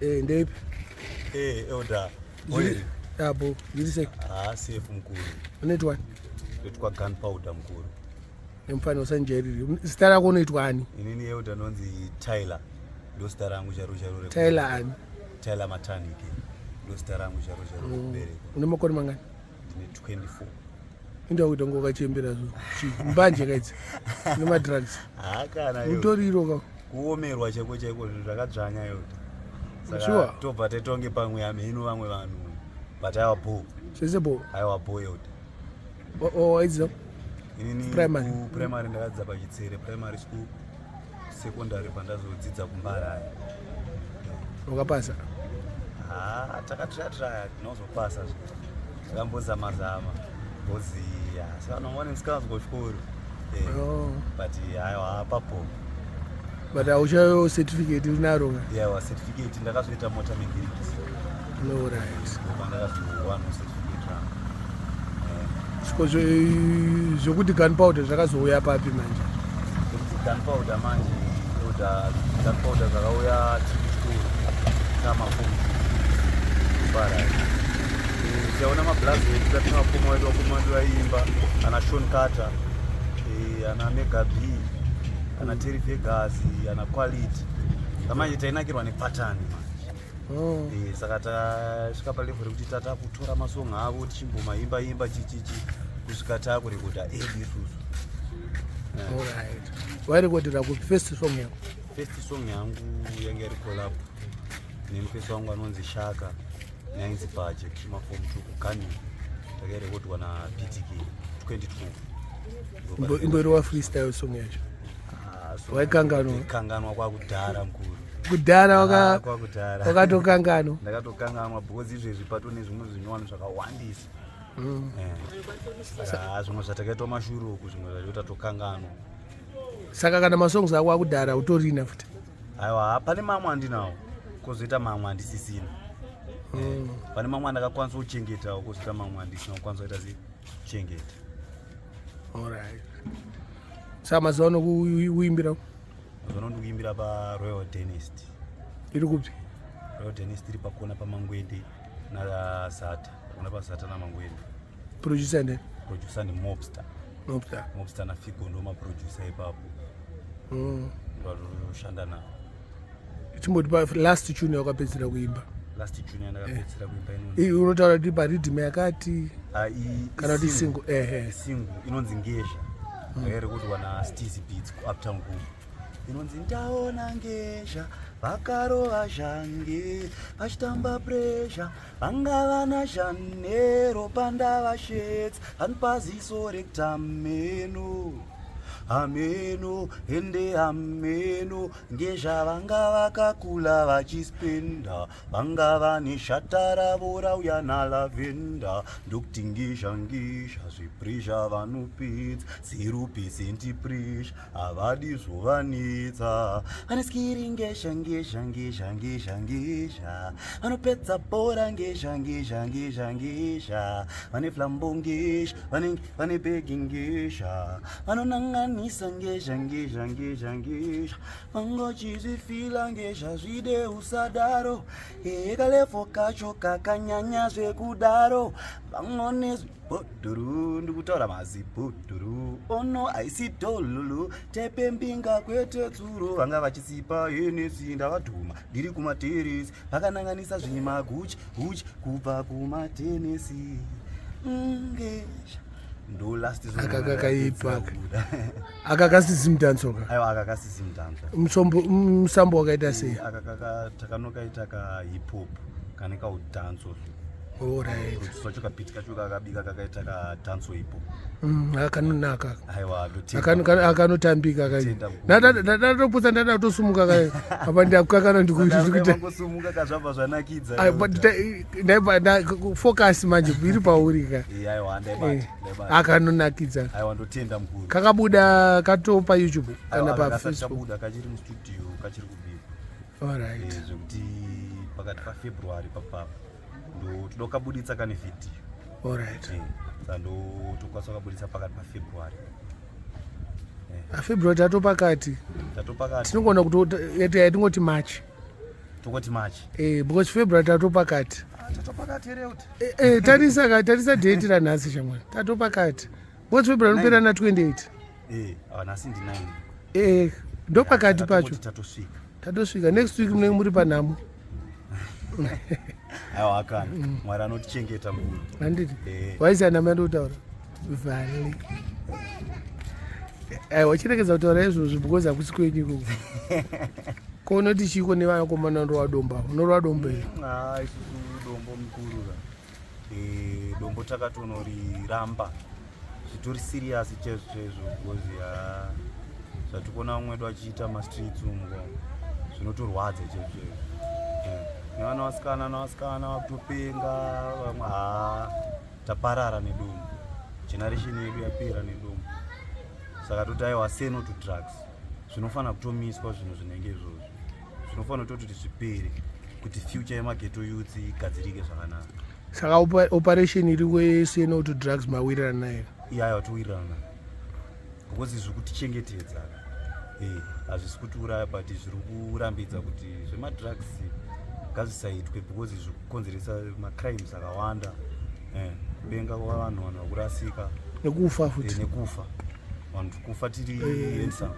Eh, ndeipi? Eh, elder. Oiri. Apo, ndiri sei? Ah, safe mukuru. Unoitwa ani? Ndoitwa gunpowder mukuru. Nemufana usanjairiri. Zita rako unoitwa ani? Inini elder ndonzi Tyler. Ndo zita rangu charo charo. Tyler ani? Tyler Matanike. Ndo zita rangu charo charo kuberekwa. Une makore mangani? Ndine 24. Inda kuita ngo wakachembera zvo. Mbanje kaidzi. Nemadrugs. Ah, kana. Mutoriro ka. Kuomerwa chaiko chaiko zvinhu zvakadzvanya yote. Sure. Saka tobva tatonge pamwe amheno vamwe vanhu. But aiwa bho. Zvese bho. Aiwa bho yote. Waidzidza? Inini Primary. ku primary ndakadzidza paChitsere primary school. Secondary pandazodzidza kuMbaraya. Wakapasa? Ah, takatraya tinozopasa zve. Takambozama zama. Because yeah, so vanhu vane musikana kuchikoro. Eh, Oh. but aiwa apapo. But hauchayo certificate unaro ka? Yeah, wa certificate ndakazoita motor mechanics. No right. Ndopandakazowana certificate rangu. Siko zvokuti gunpowder zvakazouya papi manje? Zvekuti gunpowder manje, elder, gunpowder zvakauya tiri kuchikoro tamafomu kumbara. Tichaona mablazi edu tatine vakoma vedu, vakoma vedu vaiimba ana Sean Carter, ana Mega B, ana Terry Vegas, ana Quality. Manje tainakirwa nepattern manje. Oh. Saka tasvika palevel rekuti tatakutora masong avo tichimbomaimba imba chichichi kusvika takurekodha edu isusu. Alright. Wairekodhera kupi first song yako? First song yangu yange iri collab nemufesi wangu anonzi Shaka neainzi Baje kumaform 2 kuGani. Takairekodwa na PTK 2012. Imboirova freestyle song yacho. Ah, so Waikanganwa? Kanganwa kwakudhara mukuru. Kudhara Ah, kwakudhara. wakatokanganwa. Ndakatokanganwa because izvezvi pato nezvimwe zvinyowani zvakawandisa. Saka zvimwe zvatakaitwa mashure uku zvimwe zvacho tatokanganwa. Saka kana masongs ako akudhara utorina futi? Aiwa, pane mamwe andinawo kozoita mamwe andisisina. Pane mamwe andakakwanisa kuchengetawo kozoita mamwe andisina kukwanisa kuita sei kuchengeta. Alright. Saka mazuva ano kuimbira Mazuva ano ndikuimbira paRoyal Dentist. Iri kupi? Royal Dentist iri pakona paMangwende naZata. Pakona paZata naMangwende. Producer ndani? Producer ni Mobster. Mobster. Mobster naFigo ndo maproducer ipapo. Ndoshanda navo. Chimboti pa last tune yakapedzera kuimba. Last tune yandakapedzera kuimba inonzi Unotaura kuti parhythm yakati Ah, kana kuti single ehe. Single inonzi Ngezha. Yairekodwa na Steezy Beats kuUptown Group. Inonzi ndaona ngezha vakarova zhange vachitamba pressure vanga vana zhanero pandavashetsa vanopaziso rekutameno hameno ende hameno ngezha vanga vakakula vachispenda vanga vane shata ravo rauya nalavhenda ndokuti ngisha ngisha zvepresha vanopedza 0% pressure havadi zvovanetsa vane skiri ngesha ngesha ngesha ngesha ngesha vanopedza bhora ngesha ngesha ngesha ngesha vane flambo ngesha vane bhegi ngesha vanonanganisa ngesha ngesha ngesha ngesha vangochizvifila ngesha zvide usadaro ekalefo kacho kakanyanya zvekudaro vangone zvibhodhuru ndikutaura mazibhodhuru ono haisi dholulu tepe mbinga kwete tsuro vanga vachisipa henesi ndavadhuma ndiri kumateresi vakananganisa zvimaguchi guchi kubva kumatenesi ngesha ndo last song Aka kakaipa. yandakapedzera kubuda. Aka kasi Zimdancehall ka. Aiwa, aka kasi Zimdancehall. Musambo wakaita sei? Aka takanokaita ka hip hop kane kaudanso. Alright. Producer kabeat kacho kakabika kakaita ka danso hip hop. Akanonaka. Aiwa, ndotenda. Akanotambika kai. Tenda mukuru. Ndatoputsa ndada kutosumuka kai. Apa ndakukakana ndikuita. Ngosumuka kazvabva zvanakidza. Ai, but ndaibva focus manje iri pauri ka. Aiwa, ndaibata. Ndaibata. Akanonakidza. Aiwa, ndotenda mukuru. Kakabuda katopa YouTube kana Aiwa, pa kasati Facebook? kabuda, kachiri mustudio kachiri kubikwa. Alright. Zvekuti pakati paFebruary papapa ndo toda kukabuditsa kane vhidhiyo. Alright. Saka ndo tokwanisa kukabuditsa pakati paFebruary. February tatopakati. Tatopakati. Tinogona kuti yatingoti March. Tongoti March. Because February tatopakati. Ah, tatopakati here kuti? Tarisa ka, tarisa date ranhasi, shamwari, tatopakati because February unopera na 28. Ah, nhasi ndi 9. Ndo pakati pacho. Tongoti tatosvika. Tatosvika. Next week munenge muri panhamo. Aiwa, akana, Mwari anotichengeta, mukuru. Handiti? Eh. Waisiya nhamo yandotaura vhale. Aiwa, chiregedza kutaura izvozvo because hakusi kwenyu ikoko. Ko unoti chiko nevakomana unorova dombo? Unorova dombo here? Ah, isusu dombo, mukuru ka. Dombo takatonoriramba zvitori serious chaizvo chaizvo because ha, zvatikuona vamwe vedu vachiita mastreets umu ko, zvinotorwadza chaizvo chaizvo. Nevana vasikana, navasikana vakutopenga vamwe. Ha, taparara nedombo, generation yedu yapera nedombo. Saka toti aiwa, say no to drugs. Zvinofanira kutomiswa zvinhu zvinenge izvozvo, zvinofanira kutoti zvipere kuti future yemaghetto youth igadzirike zvakanaka. Saka operation iri kwesay no to drugs mawirirana nayo? Iyayo towirirana because zviri kutichengetedza. Hazvisi kutiuraya, but zviri kurambidza kuti zvemadrugs ngazvisaitwe because zviri kukonzeresa macrimes akawanda, kupenga kwavanhu, vanhu vakurasika. Nekufa futi. Nekufa, vanhu kufa tiri handsome.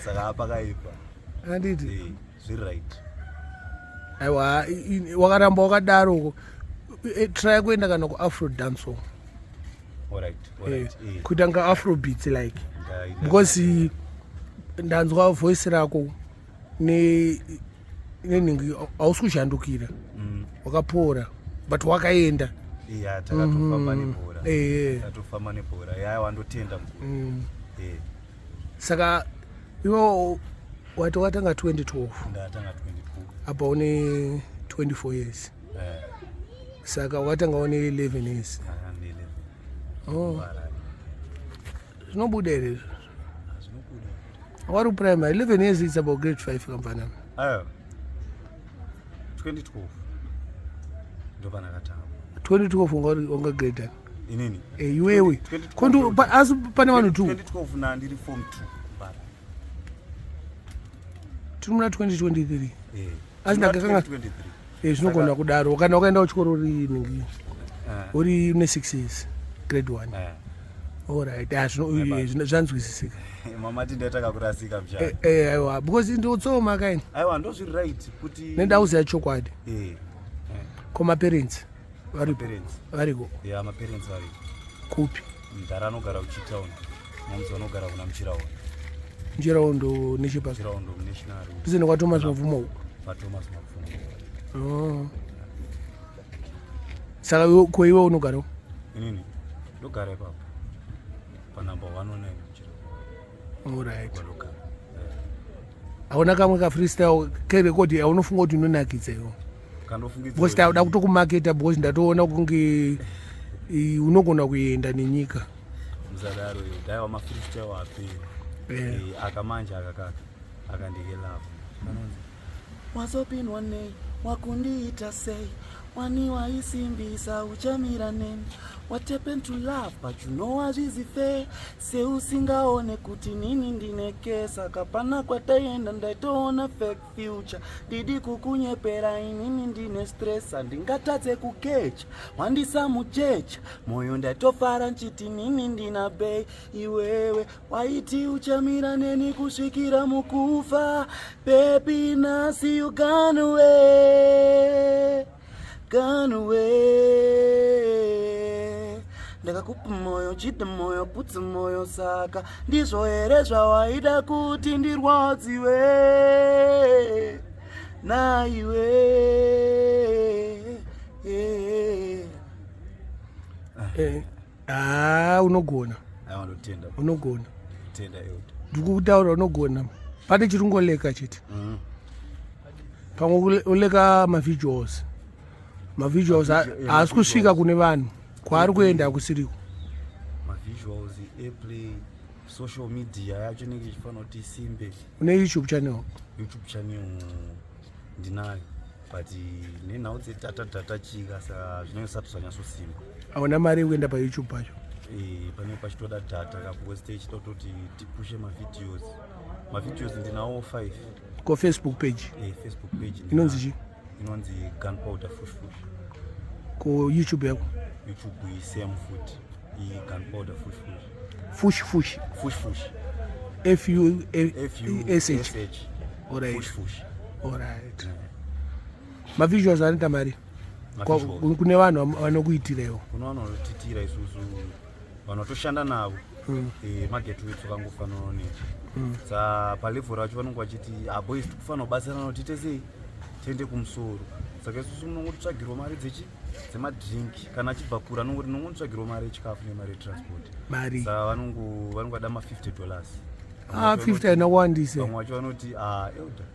Saka apakaipa. Handiti? Zviri right. Aiwa, wakaramba wakadaro, try kuenda kana kuafro dancehall. Alright. Kuita nga afrobeats like, because ndanzwa voice rako nenhingi, hausi kuzhandukira. Wakapora, but wakaenda. Iya, takatofamba nebhora. Tatofamba nebhora yaya, wandotenda, mukuru. Saka iwe wati watanga 2012? Ndatanga 2012. Apa une 24 years. Saka watanga une 11 years. Ah, ne 11. Oh. Varari. Zvinobuda here izvo? Ah, zvinobuda. Wari kuprimary, 11 years, it's about grade 5, kamfanana. Ayo, 2012 ndopanakatanga. 2012 wanga grade ani? Inini? Iwewe. 2012. Kondu asi pane vanhu two. 2012 na ndiri form 2 bara. Tiri muna 2023. Asi Muna 2023. Zvinogona kudaro kana wakaenda kuchikoro uri ningi, uri une 6 years, grade 1. Alright. Ah, zvanzwisisika. Mamati ndaitaka kurasika muchana. Aiwa, because ndotsoma kaini. Aiwa, ndozviri right kuti Nenda uziya chokwadi. Ko maparents varipo? Parents? Variko? Ya, maparents variko. Kupi? Mudhara anogara kuchitown, mumzi anogara kuna Muchiraondo. Muchiraondo nechepasi? Muchiraondo munational. Ndizene kwaThomas Mapfumo uko? PaThomas Mapfumo. Oh. Saka ko iwe unogarawo? Inini ndogara ipapo panumber 119 Muchiraondo. Kwandogara. Hauna kamwe kafreestyle kerekodi aunofunga kuti unonakidza iwo? Kandofungidzira Because tauda kutokumaketa, because ndatoona kunge unogona kuenda nenyika. Musadaro iyo, daiwa mafreestyle aperi. Aka manje aka kaka akandikelavo kanonzi Wazopindwa nei? Wakundiita sei? Wani waisimbisa uchamira neni. What happened to love? But you know hazvizi fair, seusingaone kuti nini ndinekesa kapana kwataienda. Ndaitoona fake future, ndidi kukunyepera inini ndine stress, handingatadze kukecha wandisamuchecha moyo. Ndaitofara nchiti nini ndina bei. Iwewe waiti uchamira neni kusvikira mukufa. Baby, nasi you gone away, gone away. Ndakakupa moyo, chida moyo, putsa moyo. Saka ndizvo here zvawaida kuti ndirwadziwe naiwe? Ah, unogona. Aiwa, ndotenda. Unogona. Tenda, elder. Ndikukutaura, unogona. Pane chiri kungoleka chete. Pamwe uleka mavisuals, mavisuals haasi kusvika kune vanhu kwaari kuenda, hakusiriko. Mavisuals, airplay, social media yacho inenge ichifanira kuti isimbe. Une YouTube channel? YouTube channel ndinayo, but nenhau dzedata data chika, saka zvinenge zvisati zvanyatsosimba. Hauna mari yekuenda paYouTube pacho? Pane pachitoda data ka, because tichida kutoti tipushe mavideos. Mavideos ndinawo 5. Ko Facebook page? Facebook page inonzi chii? Inonzi Gunpowder Fush Fush. Ko YouTube yako? YouTube same futi, iGunpowder Fush Fush. Fush Fush. Fush Fush. F U F U S H. S H. Alright. Fush Fush. Alright. Mavisuals anoita mari? Mavisuals. Kune vanhu vanokuitirewo? Kune vanhu vanotitira isusu, vanhu vatoshanda navo. Mageto wetu akangofanana nesu. Sa palevel racho vanonge vachiti, "Ah boys, tikufanira kubatsirana kuti tiite sei, tiende kumusoro." Saka isusu munongotsvagirwa mari dzechi dzemadrink. Kana achibva kure, anongoti nongotsvagirwa mari yechikafu nemari yetransport. Mari. Saka vanongoda ma$50. Ah, 50 haina kuwandise. Vamwe vacho vanoti, "Ah elder,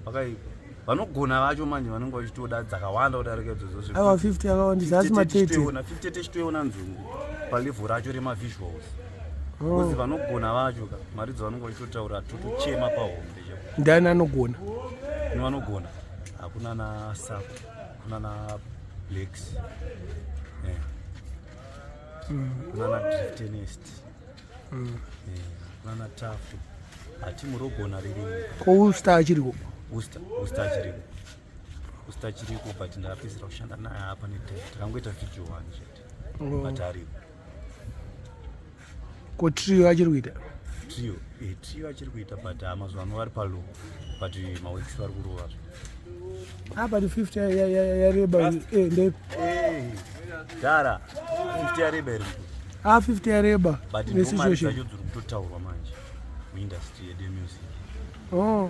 vakaipa." Vanogona vacho manje vanonge vachitoda dzakawanda kudarika idzodzo. Aiwa, 50 yakawandisa, asi matete. 50 techitoiona nzungu palevel racho remavisuals, because vanogona vacho ka, mari dzavanonge vachitotaura totochema pahombe chaipo. Ndani anogona? Kune vanogona, hakuna na Sap, kuna na Blacks, kuna na Driftenest, kuna na Tafu, hatimurogona ririmo. Ko Usta achiriko? Usta achiriko, Usta achiriko, but ndakapedzisira kushanda naye apa netime takangoita video one chete. But ariko. Ko Trio achiri kuita? Trio, Trio achiri kuita, but mazuva ano vari palow, but maworks vari kurova. Ah, but 50 yareba. Dhara, 50 yareba iri. Ah, 50 yareba. But ndo mari nesituation dzacho dziri kutotaurwa manje muindustry yedu yemusic. Oh.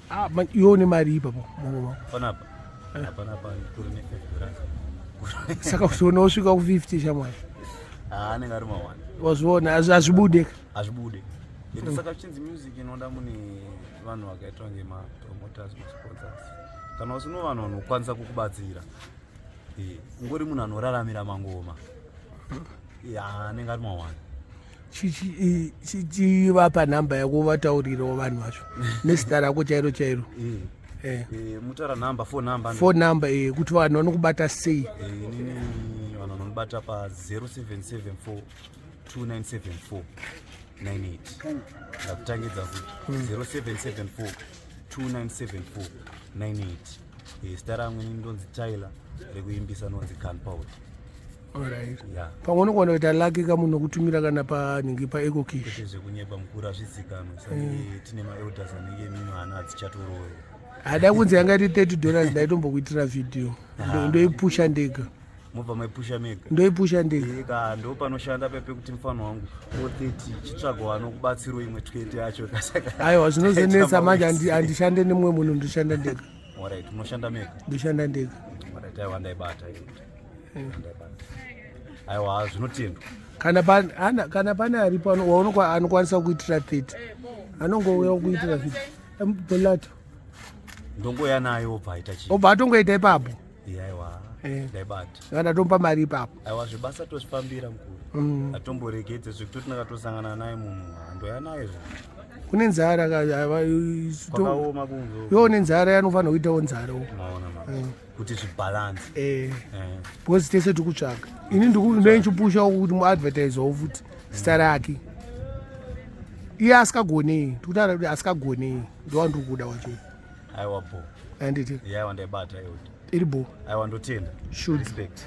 Ah, iwe une mari ipapo mumwe? Panapa panapa kuri ne$5. Saka uzoona usvika ku50, shamwari. Ah, anenge ari mawani. Wazviona, hazvibude. Hazvibude ende saka chinzi music inoda mune vanhu vakaitwa ngemapromoters, masponsors. Kana usino vanhu vanokwanisa kukubatsira, ungori munhu anoraramira mangoma, anenge ari mawani. Chivapa nhamba yako, vataurirewo vanhu vacho nezita rako chairo chairo. Mutaura nhamba, phone number? Phone number, kuti vanhu vanokubata sei. Inini vanhu vanondibata pa 0774 2974 98. Ndakutangidza futi, 0774 2974 98. Zita rangu inini ndonzi Tyler, rekuimbisa ndonzi Gunpowder. Alright. Ya. Pamwe unogona kuita laki kamunhu okutumira kana panhingi paEcocash. Kwete zvekunyeba mukuru, hazvizikanwe. Sanenge tine maelders anenge mimi, hana hadzichatorove. Hada kunzi yanga iri $30, ndaitombokuitira vhidhiyo. Ndoipusha ndega. Mobva maipusha mega? Ndoipusha ndega. Eka ndo panoshanda pepe kuti mufano wangu o 30 chitsvagwa anokubatsiro imwe 20 yacho. Saka Aiwa, zvinozonetsa manje. Taita. Handishande nemumwe munhu, ndoshanda ndega. Alright, unoshanda mega. Ndoshanda ndega. Alright, aiwa, ndaibata iyo, ndaibata. Aiwa, zvinotendwa. Kana pane aripo anokwanisa kuitira 30, anongouya kuitira 50 bolato. Ndongoya nayo, obva aita chii? Obva atongoita ipapo. Aiwa. Ndaibata. Kana tomupa mari ipapo. Aiwa, zvebasa tozvifambira mukuru. Atomboregedze zvekutoti ndakatosangana naye munhu, handoya naye zvo. Kune nzara Kwakaoma kunzo. Iwo nenzara yanofanira kuitawo nzarawo. Maona ma kuti zvibalance. Because tese tiri kutsvaga. Ini ndinochipushawo kuti muadvertisewo futi zita rake. Iye asikagonei, tikutaura kuti asikagonei, ndowandiri kuda wacho. Aiwa, bo. Anditi? Aiwa, ndaibata iwo. Iri bo. Aiwa, ndotenda. Shoot. Respect.